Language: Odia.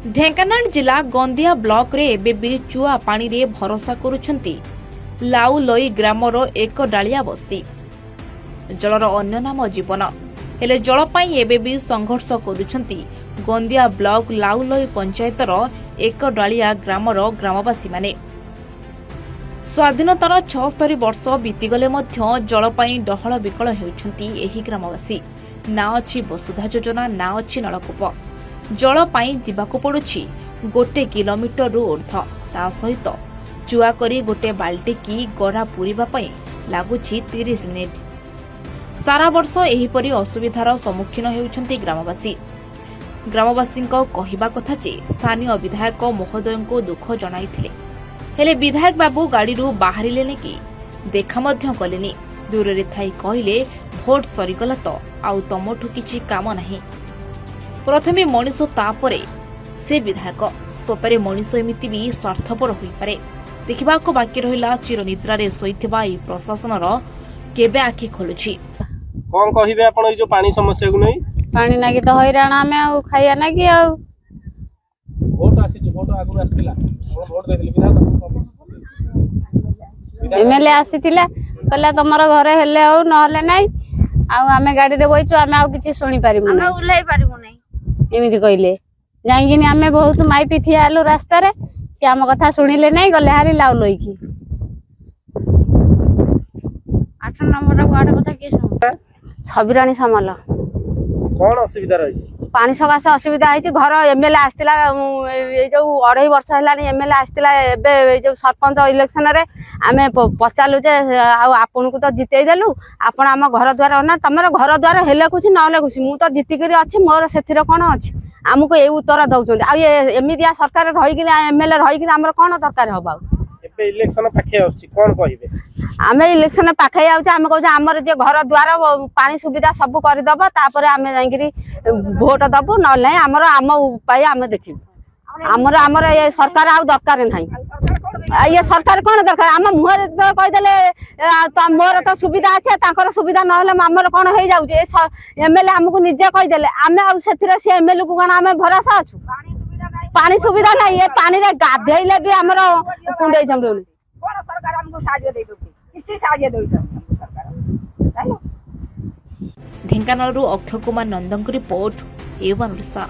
ଢେଙ୍କାନାଳ ଜିଲ୍ଲା ଗନ୍ଦିଆ ବ୍ଲକରେ ଏବେ ବି ଚୁଆ ପାଣିରେ ଭରସା କରୁଛନ୍ତି ଲାଉଲଇ ଗ୍ରାମର ଏକ ଡାଳିଆ ବସ୍ତି। ଜଳର ଅନ୍ୟ ନାମ ଜୀବନ। ହେଲେ ଜଳ ପାଇଁ ଏବେ ବି ସଂଘର୍ଷ କରୁଛନ୍ତି ଗନ୍ଦିଆ ବ୍ଲକ ଲାଉଲଇ ପଞ୍ଚାୟତର ଏକ ଡାଳିଆ ଗ୍ରାମର ଗ୍ରାମବାସୀମାନେ। ସ୍ୱାଧୀନତାର 76 ବର୍ଷ ବିତିଗଲେ ମଧ୍ୟ ଜଳ ପାଇଁ ଡହଳ ବିକଳ ହେଉଛନ୍ତି ଏହି ଗ୍ରାମବାସୀ। ନା ଅଛି ବସୁଧା ଯୋଜନା, ନା ଅଛି ନଳକୂପ। ଜଳ ପାଇଁ ଯିବାକୁ ପଡୁଛି 1 କିଲୋମିଟରରୁ ଉର୍ଦ୍ଧ୍ୱ। ତା ସହିତ ଚୁଆ କରି ଗୋଟେ ବାଲ୍ଟି କି ଗରା ପୂରିବା ପାଇଁ ଲାଗୁଛି 30 ମିନିଟ୍। ସାରା ବର୍ଷ ଏହିପରି ଅସୁବିଧାର ସମ୍ମୁଖୀନ ହେଉଛନ୍ତି ଗ୍ରାମବାସୀ। ଗ୍ରାମବାସୀଙ୍କ କହିବା କଥା ଯେ ସ୍ଥାନୀୟ ବିଧାୟକ ମହୋଦୟଙ୍କୁ ଦୁଃଖ ଜଣାଇଥିଲେ, ହେଲେ ବିଧାୟକ ବାବୁ ଗାଡ଼ିରୁ ବାହାରିଲେନି କି ଦେଖା ମଧ୍ୟ କଲେନି। ଦୂରରେ ଥାଇ କହିଲେ, ଭୋଟ ସରିଗଲା ତ ଆଉ ତମଠୁ କିଛି କାମ ନାହିଁ। ପ୍ରଥମେ ମଣିଷ, ତାପରେ ସେ ବିଧାୟକ। ସତରେ ମଣିଷ ଏମିତି ବି ସ୍ୱାର୍ଥପର ହୋଇପାରେ? ଦେଖିବାକୁ ବାକି ରହିଲା, ଚିରନିଦ୍ରାରେ ଶୋଇଥିବା ଏହି ପ୍ରଶାସନର କେବେ ଆଖି ଖୋଲୁଛି। କଣ କହିବେ ଆପଣ ଏଇ ଯୋଉ ପାଣି ସମସ୍ୟାକୁ ନେଇ? ପାଣି ନାଗି ତ ହଇରାଣ ଆମେ, ଆଉ ଖାଇବା ନାଗି ଆଉ। ଭୋଟ ଆସିଛି, ଭୋଟ ଆଗରୁ ଆସିଥିଲା, ଆପଣ ଭୋଟ ଦେଇଥିଲେ। ବିଧାୟକ ଏମଏଲଏ ଆସିଥିଲା, କହିଲା ତମର ଘରେ ହେଲେ ହଉ, ନହେଲେ ନାଇଁ। ଆଉ ଆମେ ଗାଡିରେ ବଇଛୁ, ଆମେ ଆଉ କିଛି ଶୁଣି ପାରିବୁ ଆମେ ନାହିଁ। ଓହ୍ଲେଇ ପାରିବୁ ନାହିଁ। ଏମିତି କହିଲେ। ଯାଇକିନି ଆମେ ବହୁତ ମାଇପି ଠିଆ ହେଲୁ ରାସ୍ତାରେ। ସିଏ ଆମ କଥା ଶୁଣିଲେ ନାଇଁ, ଗଲେ ହାରି ଲାଉ ଲଇକି। 8 ନମ୍ବର ୱାର୍ଡ କଥା କିଏ ଶୁଣୁ? ଛବିରାଣୀ ସାମଲ। କଣ ଅସୁବିଧା ରହିଛି? ପାଣି ସକାଶେ ଅସୁବିଧା ହେଇଛି। ଘର ଏମଏଲଏ ଆସିଥିଲା, ଏଇ ଯୋଉ 2.5 ବର୍ଷ ହେଲାଣି ଏମଏଲଏ ଆସିଥିଲା। ଏବେ ଏଇ ଯୋଉ ସରପଞ୍ଚ ଇଲେକ୍ସନରେ ଆମେ ପଚାରିଲୁ ଯେ ଆଉ ଆପଣଙ୍କୁ ତ ଜିତେଇ ଦେଲୁ, ଆପଣ ଆମ ଘର ଦ୍ୱାର ନା, ତମର ଘର ଦ୍ୱାର ହେଲେ ଖୁସି, ନହେଲେ ଖୁସି, ମୁଁ ତ ଜିତିକିରି ଅଛି, ମୋର ସେଥିରେ କଣ ଅଛି? ଆମକୁ ଏଇ ଉତ୍ତର ଦଉଛନ୍ତି। ଆଉ ଏ ଏମିତିଆ ସରକାର ରହିକିନି, ଏମଏଲଏ ରହିକିନି ଆମର କଣ ଦରକାର ହବ ଆଉ? ଏବେ ଇଲେକ୍ସନ ପାଖେଇ ଆସୁଛି, କଣ କହିବେ? ଆମେ ଇଲେକ୍ସନ ପାଖେଇ ଆଉଛି, ଆମେ କହୁଛୁ ଆମର ଯିଏ ଘର ଦ୍ୱାର, ପାଣି ସୁବିଧା ସବୁ କରିଦବ, ତାପରେ ଆମେ ଯାଇକିରି ଭୋଟ ଦବୁ। ନହେଲେ ନାହିଁ, ଆମର ଆମ ଉପାୟ ଆମେ ଦେଖିବୁ। ଆମର ଏ ସରକାର ଆଉ ଦରକାର ନାହିଁ। ଆଉ ଇଏ ସରକାର କଣ ଦରକାର? ଆମ ମୁହଁରେ ତ କହିଦେଲେ, ତ ମୋର ତ ସୁବିଧା ଅଛି, ତାଙ୍କର ସୁବିଧା ନହେଲେ ଆମର କଣ ହେଇଯାଉଛି? ଏ ଏମଏଲଏ ଆମକୁ ନିଜେ କହିଦେଲେ, ଆମେ ଆଉ ସେଥିରେ ସେ ଏମଏଲଏ କୁ କଣ ଆମେ ଭରସା ଅଛୁ? ପାଣି ସୁବିଧା ନାହିଁ। ଏ ପାଣିରେ ଗାଧେଇଲେ ବି ଆମର କୁଣ୍ଡେଇ ଚମ୍ବେଉନି। କଣ ସରକାର ଆମକୁ ସାହାଯ୍ୟ ଦେଇଦଉଛି? କିଛି ସାହାଯ୍ୟ ଦଉଛନ୍ତି ଆମକୁ ସରକାର? ଜାଣିଲ? ଢେଙ୍କାନାଳରୁ ଅକ୍ଷୟ କୁମାର ନନ୍ଦଙ୍କ ରିପୋର୍ଟ, ଏ ୱାନ୍ ଓଡ଼ିଶା।